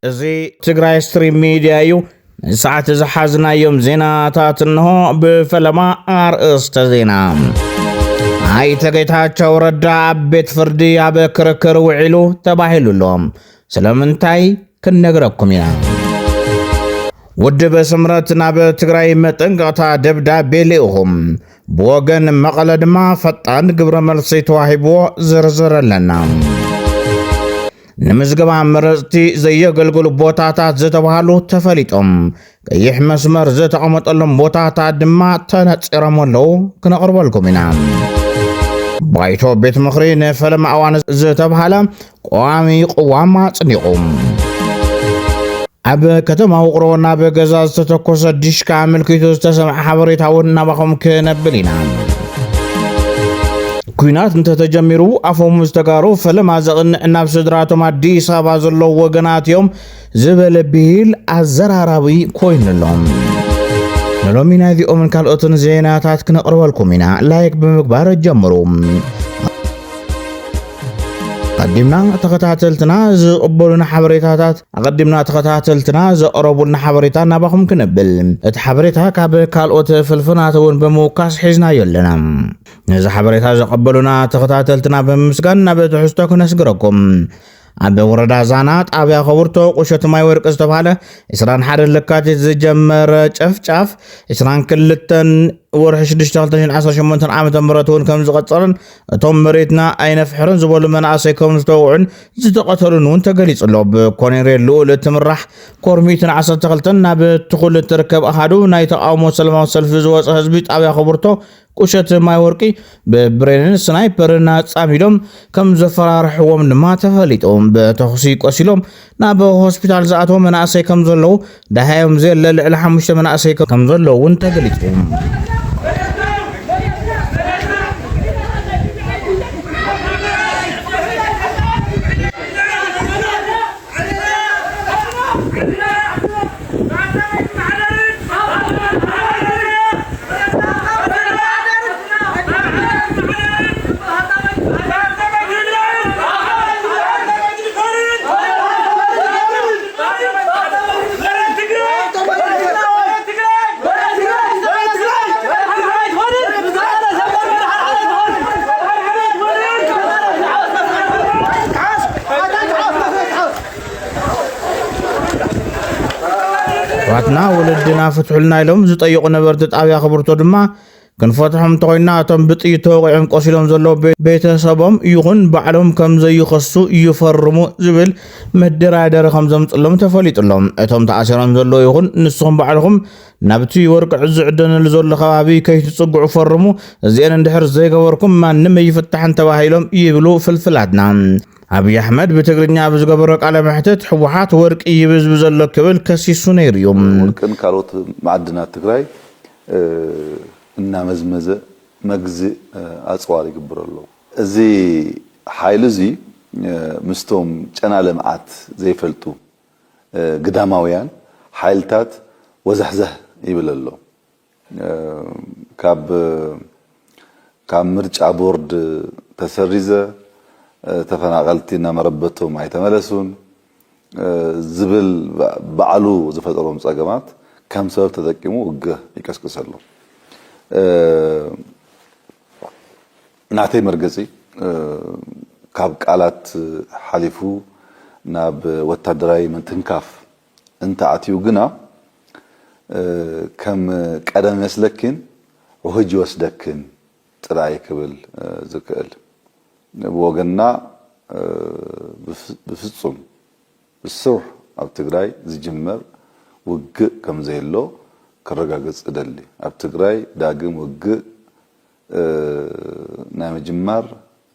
እዚ ትግራይ ስትሪም ሚድያ እዩ። ንሰዓት ዝሓዝናዮም ዜናታት እንሆ። ብፈለማ ኣርእስተ ዜና። ኣይተ ጌታቸው ረዳ ኣብ ቤት ፍርዲ ኣብ ክርክር ውዒሉ ተባሂሉ ኣሎ። ስለምንታይ? ክንነግረኩም ኢና። ውድብ ስምረት ናብ ትግራይ መጠንቀቕታ ደብዳቤ ልኢኹም። ብወገን መቐለ ድማ ፈጣን ግብረ መልሲ ተዋሂብዎ። ዝርዝር ኣለና። ንምዝገባ መረፅቲ ዘየገልግሉ ቦታታት ዝተባሃሉ ተፈሊጦም። ቀይሕ መስመር ዝተቐመጠሎም ቦታታት ድማ ተነፂሮም ኣለዉ። ክነቕርበልኩም ኢና። ባይቶ ቤት ምኽሪ ንፈለማ እዋን ዝተባሃለ ቀዋሚ ቅዋም ኣጽዲቑ። ኣብ ከተማ ውቕሮ ናብ ገዛ ዝተተኮሰ ዲሽካ ኣመልኪቱ ዝተሰምዐ ሓበሬታ እውን ናባኹም ክነብል ኢና። ኲናት እንተተጀሚሩ ኣፎም ዝተጋሩ ፈለማ ዘቕንዕ ናብ ስድራቶም ኣዲስ ኣበባ ዘለዉ ወገናት እዮም ዝበለ ብሂል ኣዘራራቢ ኮይኑሎም። ንሎሚ ናይዚኦምን ካልኦትን ዜናታት ክነቕርበልኩም ኢና። ላይክ ብምግባር ጀምሩ። ኣቐዲምና ተኸታተልትና ዝቕበሉና ሓበሬታታት ኣቐዲምና ተኸታተልትና ዘቕረቡልና ሓበሬታ ናባኹም ክነብል፣ እቲ ሓበሬታ ካብ ካልኦት ፍልፍናት እውን ብምውካስ ሒዝናዮ ኣለና። ነዚ ሓበሬታ ዘቐበሉና ተኸታተልትና ብምምስጋን ናብ ትሕዝቶ ክነስግረኩም። ኣብ ወረዳ ዛና ጣብያ ከቡርቶ ቁሸት ማይ ወርቂ ዝተባሃለ ዕስራን ሓደን ለካቲት ዝጀመረ ጨፍጫፍ ዕስራን ክልተን ወርሒ ሽዱሽተ ክልተ ሽሕን ዓሰርተ ሸሞንተን ዓመተ ምህረት እውን ከም ዝቐጸለን እቶም መሬትና ኣይነፍሕርን ዝበሉ መናእሰይ ከም ዝተወቕዑን ዝተቐተሉን እውን ተገሊጹ ኣሎ። ብኮኔሬል ልኡል እትምራሕ ኮር ሚእትን ዓሰርተ ክልተን ናብ ትኹል እትርከብ ኣሃዱ ናይ ተቓውሞ ሰላማዊ ሰልፊ ዝወጸ ህዝቢ ጣብያ ከቡርቶ ቁሸት ማይ ወርቂ ብብሬንን ስናይፐርን ኣጻሚዶም ከም ዘፈራርሕዎም ድማ ተፈሊጡ። ብተኹሲ ቆሲሎም ናብ ሆስፒታል ዝኣተዉ መናእሰይ ከም ዘለዉ፣ ደሃዮም ዘየለ ልዕሊ ሓሙሽተ መናእሰይ ከም ዘለዉ እውን ተገሊጹ። ኣሕዋትና ወለድና ፍትሑልና ኢሎም ዝጠየቑ ነበርቲ ጣብያ ከቡርቶ ድማ ክንፈትሖም እንተኾይንና እቶም ብጥይት ተወቒዖም ቆሲሎም ዘለዉ ቤ-፣ ቤተሰቦም ይኹን ባዕሎም ከም ዘይኸሱ ይፈርሙ ዝብል መደራደሪ ከም ዘምፅሎም ተፈሊጡ ኣሎ። እቶም ተኣሲሮም ዘለዉ ይኹን ንስኹም ባዕልኹም ናብቲ ወርቂ ዝዕደነሉ ዘሎ ከባቢ ከይትጽግዑ ፈርሙ፣ እዚአን እንድሕር ዘይገበርኩም ማንም ኣይፍታሕን ተባሂሎም ይብሉ ፍልፍላትና። ኣብይ ኣሕመድ ብትግርኛ ኣብ ዝገበሮ ቃለ መሕትት ህወሓት ወርቂ ይብዝብዝ ዘሎ ክብል ከሲሱ ነይሩ እዩ። ወርቅን ካልኦት ማዕድናት ትግራይ፣ እ፣ እናመዝመዘ መግዝእ፣ እ፣ ኣፅዋር ይግብረሉ። እዚ ሓይሊ እዚ፣ እ፣ ምስቶም ጨና ልምዓት ዘይፈልጡ፣ እ፣ ግዳማውያን ሓይልታት ወዘሕዘህ ይብል ኣሎ። እ፣ ካብ፣ ካብ ምርጫ ቦርድ ተሰሪዘ፣ እ፣ ተፈናቐልቲ ናብ መረበቶም ኣይተመለሱን፣ እ፣ ዝብል ባ-፣ ባዕሉ ዝፈጠሮም ጸገማት ከም ሰበብ ተጠቂሙ ውግእ ይቀስቅስ ኣሎ። እ፣ ናተይ መርገጺ፣ እ፣ ካብ ቃላት ሓሊፉ ናብ ወታደራዊ ምትንካፍ እንተኣትዩ ግና፣ እ፣ ከም ቀደም ይመስለክን ውህጅ ይወስደክን ጥራይ ክብል፣ እ፣ ዝክእል። ብወገንና፣ እ፣ ብፍ-፣ ብፍጹም ብስሩዕ ኣብ ትግራይ ዝጅመር ውግእ ከም ዘየሎ ከረጋግጽ እደሊ። ኣብ ትግራይ ዳግም ውግእ፣ እ፣ ናይ ምጅማር፣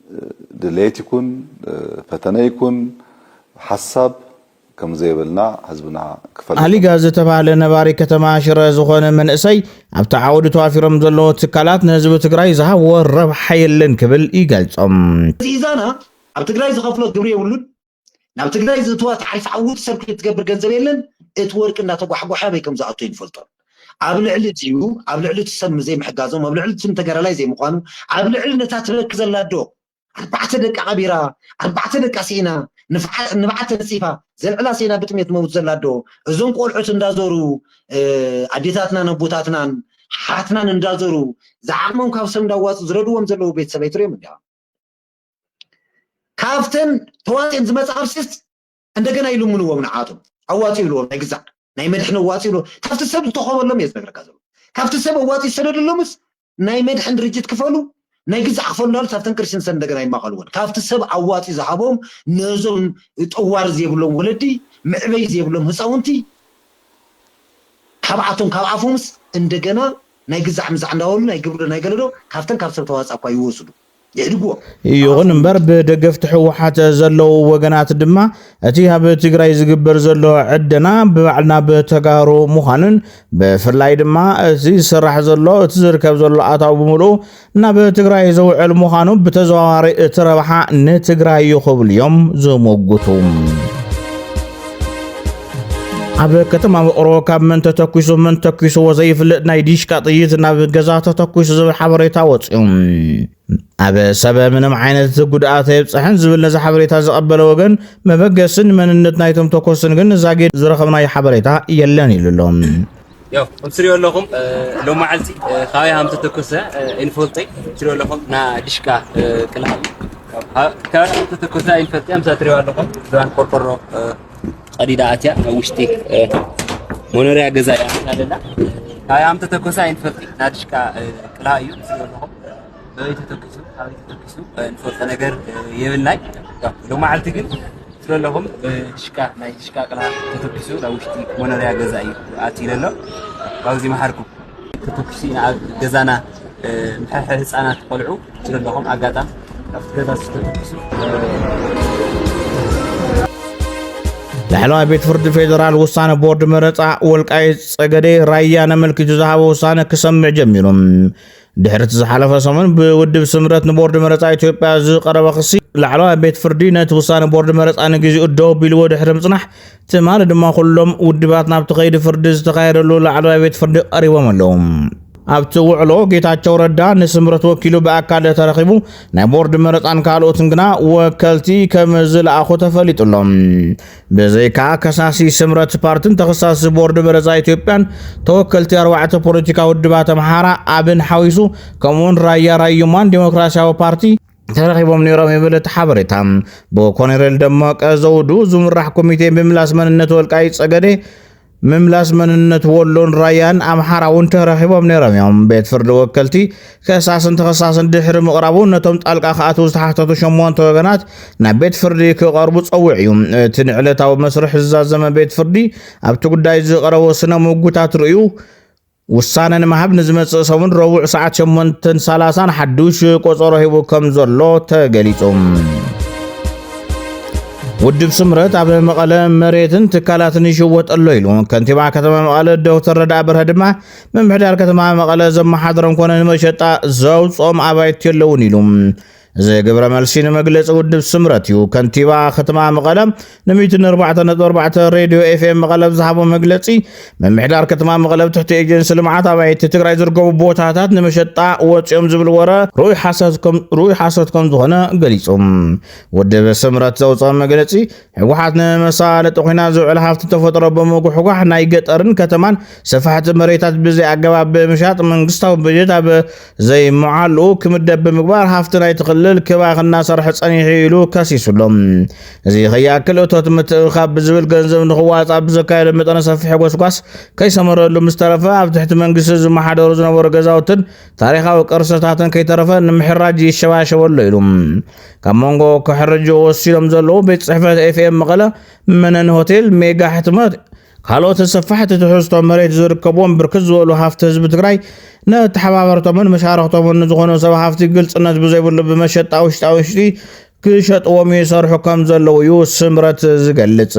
እ፣ ድሌት ይኩን፣ እ፣ ፈተነ ይኩን፣ ሓሳብ ከም ዘይብልና ህዝብና ክፈልጥ። ኣሊጋ ዝተባህለ ነባሪ ከተማ ሽረ ዝኾነ መንእሰይ፣ ኣብቲ ዓውዲ ተዋፊሮም ዘለዉ ትካላት ንህዝቢ ትግራይ ዝሃብዎ ረብሓ የለን ክብል ይገልጾም። እዚ ኢዛና ኣብ ትግራይ ዝኸፍሎ ግብሪ የብሉን። ናብ ትግራይ ዝእትዋ ታሪፍ ዓውዲ ሰብ ክትገብር ገንዘብ የለን። እቲ ወርቂ እንዳተጓሕጓሐ ኣበይ ከም ዝኣቱ ይንፈልጦ። ኣብ ልዕሊ እዚኡ፣ ኣብ ልዕሊ እቲ ሰብ ዘይምሕጋዞም፣ ኣብ ልዕሊ እቲ ተጋዳላይ ዘይምዃኑ፣ ኣብ ልዕሊ ነታ ትበኪ ዘላ ኣዶ፣ ኣርባዕተ ደቃ ቀቢራ፣ ኣርባዕተ ደቃ ስኢና፣ ንፍዓ- ንብዓት ተነፂፋ ዘልዕላ ሴና ብጥሜት መውት ዘላ ኣዶ፣ እዞም ቆልዑት እንዳዞሩ ኣዴታትናን ኣቦታትናን ሓትናን እንዳዞሩ ዝዓቕሞም ካብ ሰብ እንዳዋፁ ዝረድዎም ዘለዉ ቤተሰብ ኣይትሪኦም እንዲያ። ካብተን ተዋፅን ዝመፃ ቅርሲስ እንደገና ይልምንዎም ንዓቶም ኣዋፂ ይብልዎም ናይ ግዛዕ ናይ መድሕን ኣዋፂ ይብልዎም ካብቲ ሰብ ዝተኸበሎም እየ ዝነግረካ ዘሎ። ካብቲ ሰብ ኣዋፂ ዝሰደደሎምስ ናይ መድሕን ድርጅት ክፈሉ ናይ ግዛዕ ክፈሉ እንዳሉ ካብተን ቅርሲ ንሰን እንደገና ይማቐልዎን ካብቲ ሰብ ኣዋፂ ዝሃቦም ነዞም ጠዋር ዘይብሎም ወለዲ መዕበይ ዘይብሎም ህፃውንቲ ካብኣቶም ካብ ኣፎምስ እንደገና ናይ ግዛዕ ምዛዕ እንዳበሉ ናይ ግብሪ ናይ ገለዶ ካብተን ካብ ሰብ ተዋፃ እኳ ይወስዱ ይሕድግዎ። ይኹን እምበር ብደገፍቲ ህወሓት ዘለዉ ወገናት ድማ እቲ ኣብ ትግራይ ዝግበር ዘሎ ዕደና ብባዕልና ብተጋሩ ምዃኑን ብፍላይ ድማ እቲ ዝስራሕ ዘሎ እቲ ዝርከብ ዘሎ ኣታዊ ብምልኡ ናብ ትግራይ ዝውዕል ምዃኑ ብተዘዋዋሪ እቲ ረብሓ ንትግራይ እዩ ክብሉ እዮም ዝሞግቱ። ኣብ ከተማ ውቕሮ ካብ መን ተተኲሱ መን ተኲስዎ ዘይፍለጥ ናይ ዲሽቃ ጥይት ናብ ገዛ ተተኲሱ ዝብል ሓበሬታ ወፂኡ። ኣብ ሰብ ምንም ዓይነት ጉድኣት ኣይብፅሐን ዝብል ነዚ ሓበሬታ ዝቐበለ ወገን መበገስን መንነት ናይቶም ተኮስን ግን ዛጊድ ዝረኸብናዮ ሓበሬታ የለን ኢሉ ኣሎ። ያው ከም ትሪኦ ኣለኹም ሎማዓልቲ ካበይ ሃም ተተኮሰ ኢንፎልጠይ ትሪኦ ኣለኹም ና ድሽቃ ቅልሃ ካበይ ሃም ተተኮሰ ኢንፈልጠ ምሳ ትሪኦ ኣለኹም ዝባን ቆርቆሮ ቀዲዳ ኣትያ ኣብ ውሽጢ መኖርያ ገዛ እያ ኣለላ። ካበይ ሃም ተተኮሰ ኢንፈልጠ ና ድሽቃ ቅልሃ እዩ ትሪኦ ኣለኹም በበይ ተተኩሱ ካበይ ተተኩሱ ንፈልጦ ነገር የብልናይ። ሎማዓልቲ ግን ስለለኹም ብድሽቃ ናይ ድሽቃ ቅላ ተተኩሱ ናብ ውሽጢ መኖርያ ገዛ እዩ ኣትዩ ዘሎ። ካብዚ መሓርኩም ተተኩሱ ኢና ኣብ ገዛና ምሕርሕር ህፃናት ቆልዑ ስለለኹም ኣጋጣም ካብቲ ገዛ ዝተተኩሱ ላዕለዋይ ቤት ፍርዲ ፌዴራል ውሳነ ቦርድ መረፃ ወልቃይት ፀገዴ ራያ ነመልኪቱ ዝሃበ ውሳነ ክሰምዕ ጀሚሩ። ድሕሪ እቲ ዝሓለፈ ሰሙን ብውድብ ስምረት ንቦርድ መረፃ ኢትዮጵያ ዝቐረበ ክሲ ላዕለዋይ ቤት ፍርዲ ነቲ ውሳነ ቦርድ መረፃ ንግዚኡ ደው ኣቢልዎ ድሕሪ ምፅናሕ ትማሊ ድማ ኩሎም ውድባት ናብቲ ከይዲ ፍርዲ ዝተኻየደሉ ላዕለዋይ ቤት ፍርዲ ቀሪቦም ኣለዉ። ኣብቲ ውዕሎ ጌታቸው ረዳ ንስምረት ወኪሉ ብኣካል ተረኺቡ ናይ ቦርድ መረፃን ካልኦትን ግና ወከልቲ ከም ዝለኣኹ ተፈሊጡ ኣሎ። ብዘይካ ከሳሲ ስምረት ፓርትን ተኸሳሲ ቦርድ መረፃ ኢትዮጵያን ተወከልቲ ኣርባዕተ ፖለቲካ ውድባት ኣምሓራ ኣብን ሓዊሱ ከምኡውን ራያ ራዩማን ዴሞክራሲያዊ ፓርቲ ተረኺቦም ነይሮም ይብል እቲ ሓበሬታ። ብኮኔሬል ደመቀ ዘውዱ ዝምራሕ ኮሚቴ ምምላስ መንነት ወልቃይት ጸገዴ ምምላስ መንነት ወሎን ራያን ኣምሓራ እውን ተረኺቦም ነይሮም እዮም። ቤት ፍርዲ ወከልቲ ከሳስን ተኸሳስን ድሕሪ ምቕራቡ ነቶም ጣልቃ ክኣትዉ ዝተሓተቱ ሸሞንተ ወገናት ናብ ቤት ፍርዲ ክቐርቡ ጸዊዑ እዩ። እቲ ንዕለታዊ መስርሕ ዝዛዘመ ቤት ፍርዲ ኣብቲ ጉዳይ ዝቐረቡ ስነ ምጉታት ርእዩ ውሳነ ንምሃብ ንዝመጽእ ሰሙን ረቡዕ ሰዓት ሸሞንተን ሰላሳን ሓዱሽ ቆጸሮ ሂቡ ከም ዘሎ ተገሊጹ። ውድብ ስምረት ኣብ መቐለ መሬትን ትካላትን ይሽወጥ ኣሎ ኢሉ ከንቲባ ከተማ መቐለ ዶክተር ረድኣ በርሀ ድማ ምምሕዳር ከተማ መቐለ ዘመሓድሮም ኮነ ንመሸጣ ዘውፅኦም ኣባይቲ የለውን ኢሉ። እዚ ግብረ መልሲ ንመግለፂ ውድብ ስምረት እዩ። ከንቲባ ከተማ መቐለ ንሚእትን ኣርባዕተን ነጥቢ ኣርባዕተ ሬድዮ ኤፍኤም መቐለ ብዝሃቦ መግለፂ ምምሕዳር ከተማ መቐለ ትሕቲ ኤጀንሲ ልምዓት ኣባይቲ ትግራይ ዝርከቡ ቦታታት ንመሸጣ ወፂኦም ዝብል ወረ ርኡይ ሓሰት ከም ዝኾነ ገሊፁ። ውድብ ስምረት ዘውፅኦ መግለፂ ህወሓት ንመሳለጢ ኹናት ዝውዕል ሃፍቲ ተፈጥሮ ብምጉሕጓሕ ናይ ገጠርን ከተማን ሰፋሕቲ መሬታት ብዘይ ኣገባብ ብምሻጥ መንግስታዊ በጀት ኣብ ዘይምዓልኡ ክምደብ ብምግባር ሃፍቲ ናይቲ ክልል ክባኽን እናሰርሐ ፀኒሑ ኢሉ ከሲሱ ኣሎ። እዚ ከይኣክል እቶት ምትእኽኻብ ብዝብል ገንዘብ ንኽዋፃእ ብዘካየዶ መጠነ ሰፊሕ ጎስጓስ ከይሰመረሉ ምስ ተረፈ ኣብ ትሕቲ መንግስቲ ዝመሓደሩ ዝነበሩ ገዛውትን ታሪኻዊ ቅርስታትን ከይተረፈ ንምሕራጅ ይሸባሸበ ኣሎ ኢሉ። ካብ መንጎ ክሕርጅ ወሲኖም ዘለዉ ቤት ፅሕፈት ኤፍኤም መቐለ፣ መነን ሆቴል፣ ሜጋ ሕትመት ካልኦት ሰፋሕቲ ትሕዝቶ መሬት ዝርከብዎም ብርክት ዝበሉ ሃፍቲ ህዝቢ ትግራይ ነተሓባበርቶምን መሻርኽቶምን ንዝኾኑ ሰብ ሃፍቲ ግልፅነት ብዘይብሉ ብመሸጣ ውሽጣ ውሽጢ ክሸጥዎም ይሰርሑ ከም ዘለዉ እዩ ስምረት ዝገልጽ።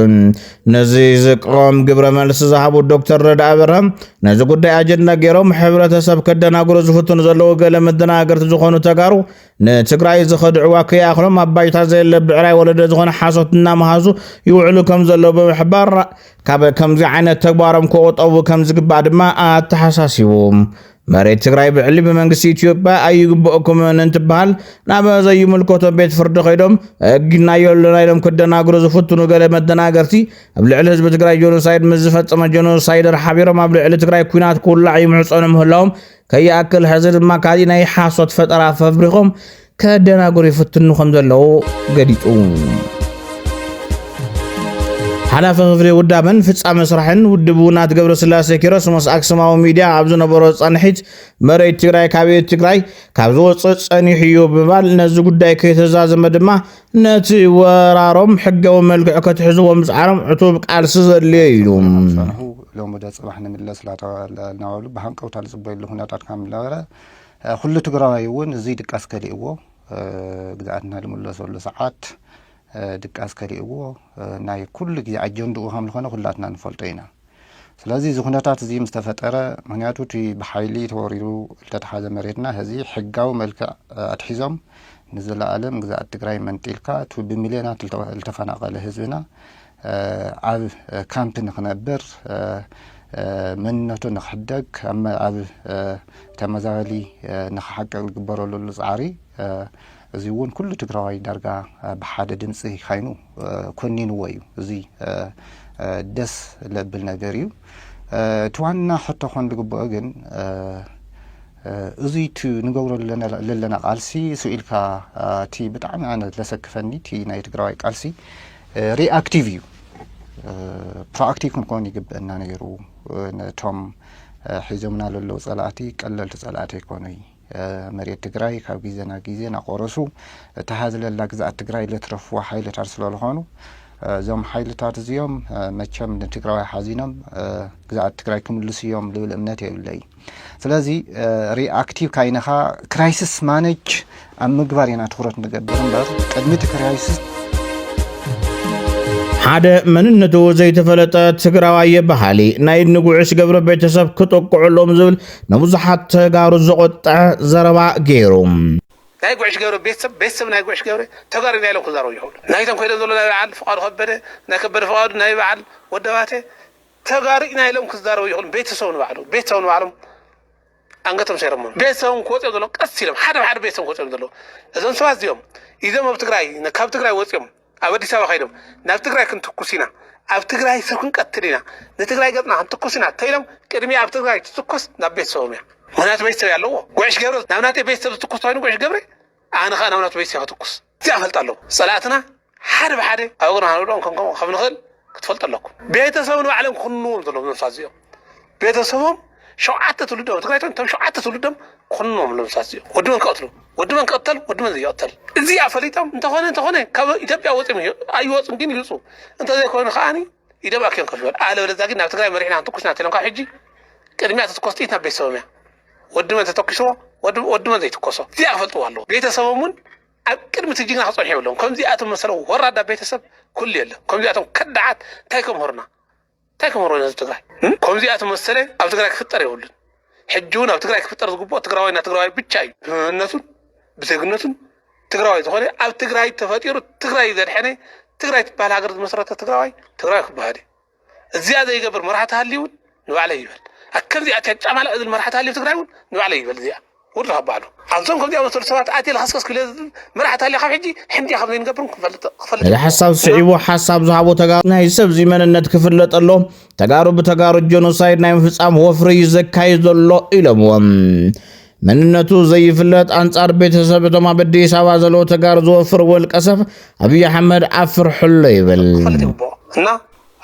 ነዚ ዝቃወም ግብረ መልሲ ዝሃቡ ዶክተር ረድኣ በርሀ ነዚ ጉዳይ ኣጀንዳ ገይሮም ሕብረተሰብ ከደናግሩ ዝፍትኑ ዘለዉ ገለ መደናገርቲ ዝኾኑ ተጋሩ ንትግራይ ዝኸድዕዋ ከይኣኽሎም ኣብ ባይታ ዘየለ ብዕራይ ወለደ ዝኾነ ሓሶት እናመሃዙ ይውዕሉ ከም ዘለዉ ብምሕባር ካብ ከምዚ ዓይነት ተግባሮም ክቑጠቡ ከም ዝግባእ ድማ ኣተሓሳሲቡ። መሬት ትግራይ ብዕሊ ብመንግስቲ ኢትዮጵያ ኣይግበእኩምን እንትበሃል ናብ ዘይምልከቶ ቤት ፍርዲ ከይዶም ሕጊ እናየሉና ኢሎም ክደናግሩ ዝፍትኑ ገለ መደናገርቲ ኣብ ልዕሊ ህዝቢ ትግራይ ጀኖሳይድ ምስ ዝፈጸመ ጀኖሳይደር ሓቢሮም ኣብ ልዕሊ ትግራይ ኩናት ክውላዕ ይምሕጸኑ ምህላዎም ከይኣክል ሕዚ ድማ ካሊእ ናይ ሓሶት ፈጠራ ፈብሪኾም ከደናግሩ ይፍትኑ ከም ዘለዉ ገሊጹ። ሓላፊ ክፍሊ ውዳበን ፍጻመ ስራሕን ውድብ ውናት ገብረስላሴ ኪሮስ ምስ ኣክሱማዊ ሚድያ ኣብ ዝነበሮ ጻንሒት መሬት ትግራይ ካብ ትግራይ ካብ ዝወፅእ ጸኒሑ እዩ ብምባል ነዚ ጉዳይ ከይተዛዘመ ድማ ነቲ ወራሮም ሕጋዊ መልክዕ ከትሕዝዎ ምጽዓሮም ዕቱብ ቃልሲ ዘድልዮ እዩ ኢሉ። ሎሚ ዶ ፅባሕ ንምለስ እናበሉ ብሃንቀውታ ዝፅበይሉ ኩነታት ከም ዝነበረ ኩሉ ትግራዋይ እውን እዚ ድቃስ ከሊእዎ ግዝኣትና ዝምለሰሉ ሰዓት ድቃስ ከሊእዎ ናይ ኩሉ ግዜ ኣጀንድኡ ከም ዝኾነ ኩላትና ንፈልጦ ኢና። ስለዚ እዚ ኩነታት እዚ ምስ ተፈጠረ፣ ምኽንያቱ እቲ ብሓይሊ ተወሪሩ ዝተተሓዘ መሬትና ሕዚ ሕጋዊ መልክዕ ኣትሒዞም ንዘለኣለም ግዝኣት ትግራይ መንጢልካ እቲ ብሚልዮናት ዝተፈናቐለ ህዝብና ኣብ ካምፕ ንኽነብር መንነቱ ንኽሕደግ ኣብ ተመዛበሊ ንኽሓቅቕ ዝግበረሉ ፃዕሪ እዚ እውን ኩሉ ትግራዋይ ዳርጋ ብሓደ ድምፂ ኮይኑ ኮኒንዎ እዩ። እዚ ደስ ለብል ነገር እዩ። እቲ ዋና ሕቶ ኮን ዝግብኦ ግን እዚ እቲ ንገብሮ ለለና ቃልሲ ስኢልካ እቲ ብጣዕሚ ኣነ ለሰክፈኒ እቲ ናይ ትግራዋይ ቃልሲ ሪኣክቲቭ እዩ። ፕሮኣክቲቭ ክንኮን ይግብአና ነይሩ። ነቶም ሒዞምና ለለዉ ፀላእቲ ቀለልቲ ፀላእቲ ኣይኮኑይ። መሬት ትግራይ ካብ ግዜ ናብ ግዜ እናቆረሱ እታ ሃዝለላ ግዝኣት ትግራይ ለትረፍዋ ሓይልታት ስለዝኾኑ እዞም ሓይልታት እዚኦም መቸም ንትግራዋይ ሓዚኖም ግዝኣት ትግራይ ክምልሱ እዮም ልብል እምነት የብለይ። ስለዚ ሪኣክቲቭ ካይነኻ ክራይሲስ ማነጅ ኣብ ምግባር ኢና ትኩረት ንገብር እምበር ቅድሚ እቲ ክራይሲስ ሓደ መንነቱ ዘይተፈለጠ ትግራዋይ በሃሊ ናይ ንጉዕሽ ገብረ ቤተሰብ ክጥቅዑሎም ዝብል ንብዙሓት ተጋሩ ዘቆጠዐ ዘረባ ገይሩ። ናይ ጉዕሽ ገብረ ቤተሰብ ቤተሰብ ናይ ጉዕሽ ገብረ ተጋሩ ኢና ኢሎም ክዛረቡ ይኽእሉ። ናይቶም ኮይዶም ዘሎ ናይ በዓል ፍቃዱ ከበደ ናይ ከበደ ፍቃዱ ናይ በዓል ወደባቴ ተጋሩ ኢና ኢሎም ክዛረቡ ይኽእሉ። ቤተሰቡ ንባዕሉ ቤተሰቡ ንባዕሎም ኣንገቶም ሰይሮሞ ቤተሰቦም ክወፅኦም ዘለዎም ቀስ ኢሎም ሓደ ብሓደ ቤተሰቦም ክወፅኦም ዘለዎም እዞም ሰባት እዚኦም ኢዞም ኣብ ትግራይ ካብ ትግራይ ወፅኦም ኣብ ኣዲስ ኣበባ ከይዶም ናብ ትግራይ ክንትኩስ ኢና ኣብ ትግራይ ሰብ ክንቀትል ኢና ንትግራይ ገፅና ክንትኩስ ኢና ተኢሎም ቅድሚያ ኣብ ትግራይ ትትኮስ ናብ ቤተሰቦም እያ ምክንያቱ ቤተሰብ ኣለዎ ጉዕሽ ገብረ ናብ ናተይ ቤተሰብ ዝትኩስ ተኮይኑ ጉዕሽ ገብረ ኣነ ከዓ ናብ ናቱ ቤተሰብ ክትኩስ እዚኣ ፈልጣ ኣለዎ ፀላእትና ሓደ ብሓደ ኣብ እግርና ክንወድቆም ከም ከም ከም ንኽእል ክትፈልጡ ኣለኩም። ቤተሰብ ንባዕሎም ክኹንንዎም ዘለዎም ነብሳት እዚኦም ቤተሰቦም ሸውዓተ ትውልዶም ትግራይ እቶም ሸውዓተ ትውልዶም ክኹንንዎም ነብሳት እዚኦም ወዲ መን ክቐትሉ ወዲ መን ክቕተል ወዲ መን ዘይቕተል እዚኣ ፈሊጦም እንተኾነ እንተኾነ ካብ ኢትዮጵያ ወፂኦም ኣይወፁን ግን ይውፁ እንተዘይኮይኑ ከዓኒ ኢዶም ኣኪቦም ከፊቦም ኣለበለዚያ ግን ናብ ትግራይ መሪሕና ክንትኩስ ኢና ተሎም ካብ ሕጂ ቅድሚያ ተትኮስ ጥይት ናብ ቤተሰቦም እያ ወዲ መን ተተኪስዎ ወዲ መን ዘይትኮሶ እዚኣ ክፈልጥዋ ኣለዎ ቤተሰቦም እውን ኣብ ቅድሚ እቲ ጅግና ክፀንሑ የብሎም። ከምዚኣቶም መሰለ ወራዳ ቤተሰብ ኩሉ የለን። ከምዚኣቶም ከዳዓት እንታይ ከምህሩና? እንታይ ከምህሩ ነዚ ትግራይ? ከምዚኣቶም መሰለ ኣብ ትግራይ ክፍጠር የብሉን። ሕጂ እውን ኣብ ትግራይ ክፍጠር ዝግብኦ ትግራዋይና ትግራዋይ ብቻ እዩ። ብመንነቱን ብዜግነቱን ትግራዋይ ዝኾነ ኣብ ትግራይ ተፈጢሩ ትግራይ ዘድሐነ ትግራይ ትበሃል ሃገር ዝመሰረተ ትግራዋይ ትግራዋይ ክበሃል እዩ። እዚኣ ዘይገብር መራሕቲ ሃልዩ እውን ንባዕለይ ይበል። ኣከምዚኣ ጫማላ እዝል መራሕቲ ሃልዩ ትግራይ እውን ንባዕለይ ይበል እዚኣ። ውርድ ካብ ባዕሉ ኣብዞም ከምዚኣ መሰሉ ሰባት ኣትየ ልኸስከስ ክለ መራሕቲ ሃልያ ካብ ሕጂ ሕምዲያ ከም ዘይንገብርም ክፈልጥ ክፈልጥ ነዚ ሓሳብ ስዒቡ ሓሳብ ዝሃቦ ተጋሩ ናይ ሰብዚ መንነት ክፍለጥ ኣሎ ተጋሩ ብተጋሩ ጀኖሳይድ ናይ ምፍፃም ወፍሪ እዩ ዘካይድ ዘሎ ኢሎምዎም መንነቱ ዘይፍለጥ ኣንፃር ቤተሰብ እቶም ኣብ ኣዲስ ኣበባ ዘለዉ ተጋሩ ዝወፍር ወልቀሰብ ኣብይ ኣሕመድ ኣፍርሕሎ ይብል ክፈልጥ ይግብኦ እና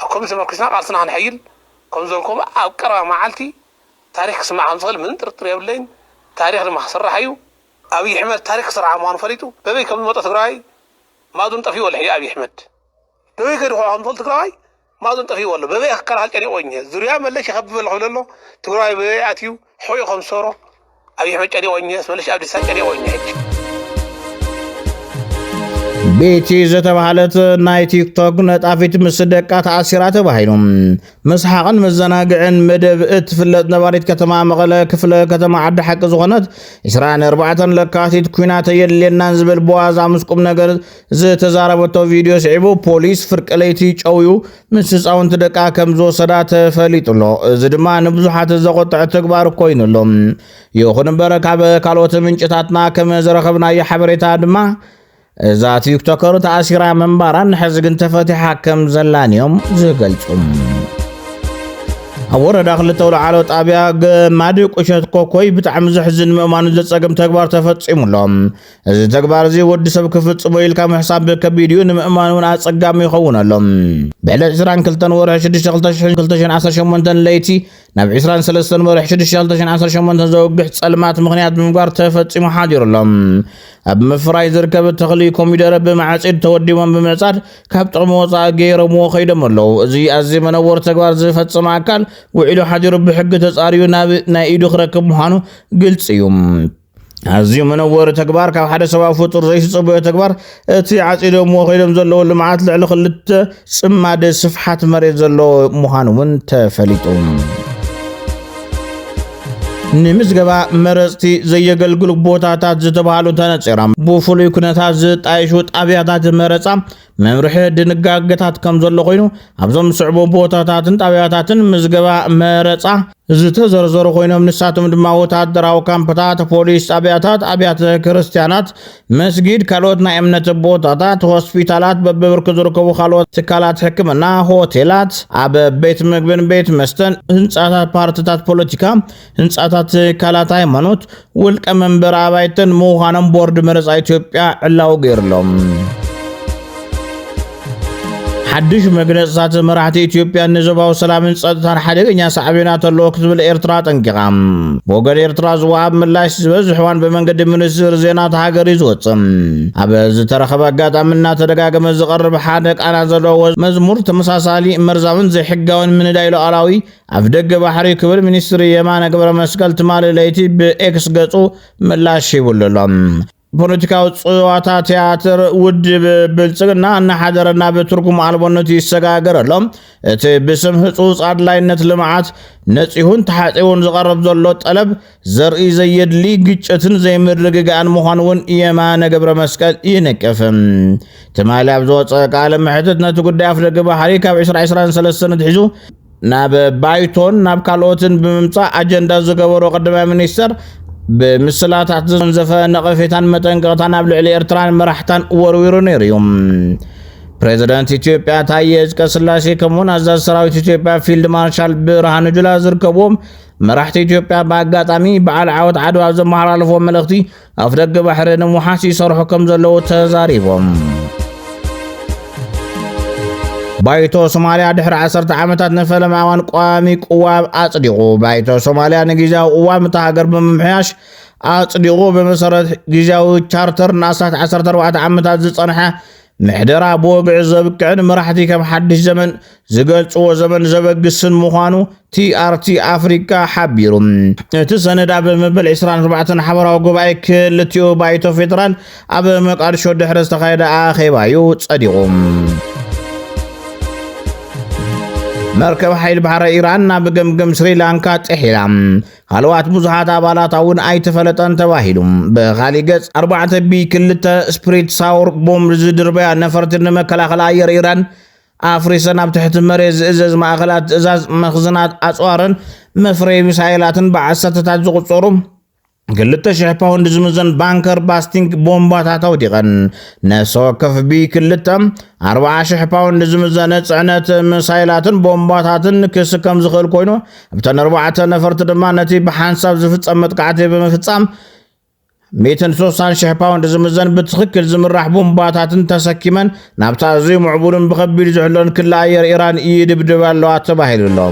ኣብ ከምዚ ተመርኪስና ቃልስና ክንሕይል ከም ዝበልኩም ኣብ ቀረባ መዓልቲ ታሪክ ክስማዕ ከም ዝኽእል ምንም ጥርጥር የብለይን። ታሪክ ድማ ክስራሕ እዩ። ኣብይ ኣሕመድ ታሪክ ክስራሕ ምዃኑ ፈሊጡ በበይ ከም ዝመጠ ትግራዋይ ማእዞን ጠፊኡ ኣሎ ሕጂ ኣብይ ኣሕመድ። በበይ ከይዱ ክዋ ከም ዝኽእል ትግራዋይ ማእዞን ጠፊኡ ኣሎ። በበይ ክከላኸል ጨኒቑ እኘ ዙርያ መለሽ ይኸብብ ኣለኹ ይብል ኣሎ። ትግራዋይ በበይ ኣትዩ ሕቑኡ ከም ዝሰሮ ኣብይ ኣሕመድ ጨኒቑ እኘ መለሽ ኣብዲሳ ጨኒቑ እኘ ሕጂ። ቤቲ ዝተባህለት ናይ ቲክቶክ ነጣፊት ምስ ደቃ ተኣሲራ ተባሂሉ። ምስሓቕን መዘናግዕን መደብ እትፍለጥ ነባሪት ከተማ መቐለ ክፍለ ከተማ ዓዲ ሓቂ ዝኾነት ዕስራን ኣርባዕተን ለካቲት ኩናት የድልየናን ዝብል ብዋዛ ምስ ቁም ነገር ዝተዛረበቶ ቪድዮ ስዒቡ፣ ፖሊስ ፍርቂ ለይቲ ጨውዩ ምስ ህፃውንቲ ደቃ ከም ዝወሰዳ ተፈሊጡ ኣሎ። እዚ ድማ ንብዙሓት ዘቆጥዐ ተግባር ኮይኑ ኣሎ። ይኹን እምበር፣ ካብ ካልኦት ምንጭታትና ከም ዝረኸብናዮ ሓበሬታ ድማ፣ እዛ ቲክቶከር ተኣሲራ ምንባራን ሕዚ ግን ተፈቲሓ ከም ዘላን እዮም ዝገልጹ። ኣብ ወረዳ ክልተ ኣውላዕሎ ጣብያ ገማድ ቁሸት ኮኮይ ብጣዕሚ ዘሕዝን ምእማኑ ዘጸግም ተግባር ተፈጺሙ ኣሎ። እዚ ተግባር እዚ ወዲ ሰብ ክፍጽሞ ኢልካ ምሕሳብ ከቢድ እዩ፣ ንምእማኑ እውን ኣጸጋሚ ይኸውን ኣሎ። ብዕለት ዕስራን ክልተን ወርሒ ሽዱሽተ ክልተ ሽሕን ክልተ ሽሕን ዓሰርተ ሸሞንተን ለይቲ ናብ ዕስራን ሰለስተን ወርሒ ሽዱሽተ ክልተ ሽሕን ዓሰርተ ሸሞንተን ዘውግሕ ጸልማት ምኽንያት ብምግባር ተፈጺሙ ሓዲሩ ኣሎ። ኣብ ምፍራይ ዝርከብ ተኽሊ ኮሚደረ ብማዕጺድ ተወዲቦም ብምዕጻድ ካብ ጥቕሚ ወጻኢ ገይሮምዎ ከይዶም ኣለዉ። እዚ ኣዝዩ መነወሪ ተግባር ዝፈጸመ ኣካል ውዒሉ ሓዲሩ ብሕጊ ተጻርዩ ናብ ናይ ኢዱ ክረክብ ምዃኑ ግልጺ እዩ። ኣዝዩ መነወሪ ተግባር፣ ካብ ሓደ ሰብኣዊ ፍጡር ዘይትጽበዮ ተግባር፣ እቲ ዓጺዶምዎ ከይዶም ዘለዉ ልምዓት ልዕሊ ክልተ ጽማድ ስፍሓት መሬት ዘለዎ ምዃኑ እውን ተፈሊጡ። ንምዝገባ መረጽቲ ዘየገልግሉ ቦታታት ዝተባህሉ ተነጺሮም። ብፍሉይ ኩነታት ዝጣየሹ ጣብያታት መረጻ መምርሒ ድንጋገታት ከም ዘሎ ኮይኑ፣ ኣብዞም ዝስዕቡ ቦታታትን ጣብያታትን ምዝገባ መረጻ ዝተዘርዘሩ ኮይኖም፣ ንሳቶም ድማ ወታደራዊ ካምፕታት፣ ፖሊስ ጣብያታት፣ ኣብያተ ክርስቲያናት፣ መስጊድ፣ ካልኦት ናይ እምነት ቦታታት፣ ሆስፒታላት፣ በብብርኪ ዝርከቡ ካልኦት ትካላት ሕክምና፣ ሆቴላት፣ ኣብ ቤት ምግብን ቤት መስተን፣ ህንፃታት ፓርቲታት ፖለቲካ፣ ህንፃታት ትካላት ሃይማኖት፣ ውልቀ መንበር ኣባይትን ምዃኖም ቦርድ መረፃ ኢትዮጵያ ዕላዊ ገይሩሎም። ሓድሽ መግለፅታት መራሕቲ ኢትዮጵያ ንዞባዊ ሰላምን ጸጥታን ሓደገኛ ሳዕቤናት ኣለዎ ክትብል ኤርትራ ኣጠንቂቓ። ብወገን ኤርትራ ዝወሃብ ምላሽ ዝበዝሕ እዋን ብመንገዲ ሚኒስትር ዜና እታ ሃገር እዩ ዝወጽእ። ኣብ ዝተረኸበ ኣጋጣሚ እናተደጋገመ ዝቐርብ ሓደ ቃና ዘለዎ መዝሙር ተመሳሳሊ መርዛውን ዘይሕጋውን ምንዳይ ሉዓላዊ ኣፍደገ ባሕሪ ክብል ሚኒስትር የማነ ገብረ መስቀል ትማሊ ለይቲ ብኤክስ ገጹ ምላሽ ሂቡሉ ኣሎ። ፖለቲካዊ ጽዋታ ትያትር ውድብ ብልጽግና እናሓደረ ናብ ትርጉም ኣልቦነት ይሰጋገር ኣሎ። እቲ ብስም ህጹጽ ኣድላይነት ልምዓት ነጺሁን ተሓጺቡን ዝቐርብ ዘሎ ጠለብ ዘርኢ ዘየድሊ ግጭትን ዘይምርግጋእን ምዃኑ እውን የማነ ገብረ መስቀል ይነቅፍ። ትማሊ ኣብ ዝወጸ ቃለ መሕትት ነቲ ጉዳይ ኣፍደገ ባሕሪ ካብ ዕስራ ዕስራን ሰለስተን ኣትሒዙ ናብ ባይቶን ናብ ካልኦትን ብምምጻእ ኣጀንዳ ዝገበሮ ቀዳማይ ሚኒስተር፣ ብምስላታት ዝተወንዘፈ ነቐፌታን መጠንቀቕታን ኣብ ልዕሊ ኤርትራን መራሕታን ወርዊሩ ነይሩ እዩ። ፕሬዚደንት ኢትዮጵያ ታዬ ኣጽቀስላሴ ከምኡውን ኣዛዚ ሰራዊት ኢትዮጵያ ፊልድ ማርሻል ብርሃኑ ጁላ ዝርከብዎም መራሕቲ ኢትዮጵያ ብኣጋጣሚ በዓል ዓወት ዓድዋ ኣብ ዘመሓላለፍዎ መልእኽቲ፣ ኣፍደገ ባሕሪ ንምውሓስ ይሰርሑ ከም ዘለዉ ተዛሪቦም። ባይቶ ሶማልያ ድሕሪ ዓሰርተ ዓመታት ንፈለማ እዋን ቀዋሚ ቅዋም ኣጽዲቑ። ባይቶ ሶማልያ ንግዝያዊ ቅዋም እታ ሃገር ብምምሕያሽ ኣጽዲቑ። ብመሰረት ግዝያዊ ቻርተር ንኣስታት ዓሰርተ ኣርባዕተ ዓመታት ዝጸንሐ ምሕደራ ብወግዒ ዘብቅዕን መራሕቲ ከም ሓድሽ ዘመን ዝገልጽዎ ዘመን ዘበግስን ምዃኑ ቲኣርቲ ኣፍሪቃ ሓቢሩ። እቲ ሰነድ ኣብ መበል ዕስራን ኣርባዕተን ሓበራዊ ጉባኤ ክልቲኡ ባይቶ ፌደራል ኣብ መቃድሾ ድሕሪ ዝተኻየደ ኣኼባ እዩ ጸዲቑ። መርከብ ሓይሊ ባሕሪ ኢራን ናብ ገምገም ስሪላንካ ጥሒላ። ካልኦት ብዙሓት ኣባላታ እውን ኣይተፈለጠን ተባሂሉ። ብኻሊእ ገጽ፣ ኣርባዕተ ቢ ክልተ ስፕሪት ሳውር ቦምብ ዝድርበያ ነፈርቲ ንመከላኸሊ ኣየር ኢራን ኣፍሪሰን ኣብ ትሕቲ መሬት ዝእዘዝ ማእኸላት ትእዛዝ መኽዝናት ኣጽዋርን መፍረዪ ሚሳይላትን ብዓሰርተታት ዝቑጸሩ ክልተ ሽሕ ፓውንድ ዝምዘን ባንከር ባስቲንግ ቦምባታት ኣውዲቐን። ነፍሲ ወከፍ ቢ ክልተ ኣርባዓ ሽሕ ፓውንድ ዝምዘነ ጽዕነት ሚሳይላትን ቦምባታትን ክስከም ዝኽእል ኮይኑ፣ እብተን ኣርባዕተ ነፈርቲ ድማ ነቲ ብሓንሳብ ዝፍጸም መጥቃዕቲ ብምፍጻም ሚእትን ስሳን ሽሕ ፓውንድ ዝምዘን ብትኽክል ዝምራሕ ቦምባታትን ተሰኪመን ናብታ ኣዝዩ ምዕቡልን ብኸቢድ ዝሕሎን ክሊ ኣየር ኢራን ይድብድባ ኣለዋ ተባሂሉ ኣሎ።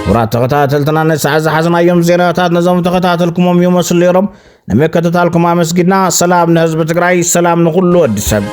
ክቡራት ተኸታተልትና፣ ንሰዓት ዝሓዝናዮም ዜናታት ነዞም ተኸታተልኩሞም ይመስሉ ነይሮም። ንምክትታልኩም ኣመስጊድና። ሰላም ንህዝቢ ትግራይ፣ ሰላም ንኹሉ ወዲ ሰብ።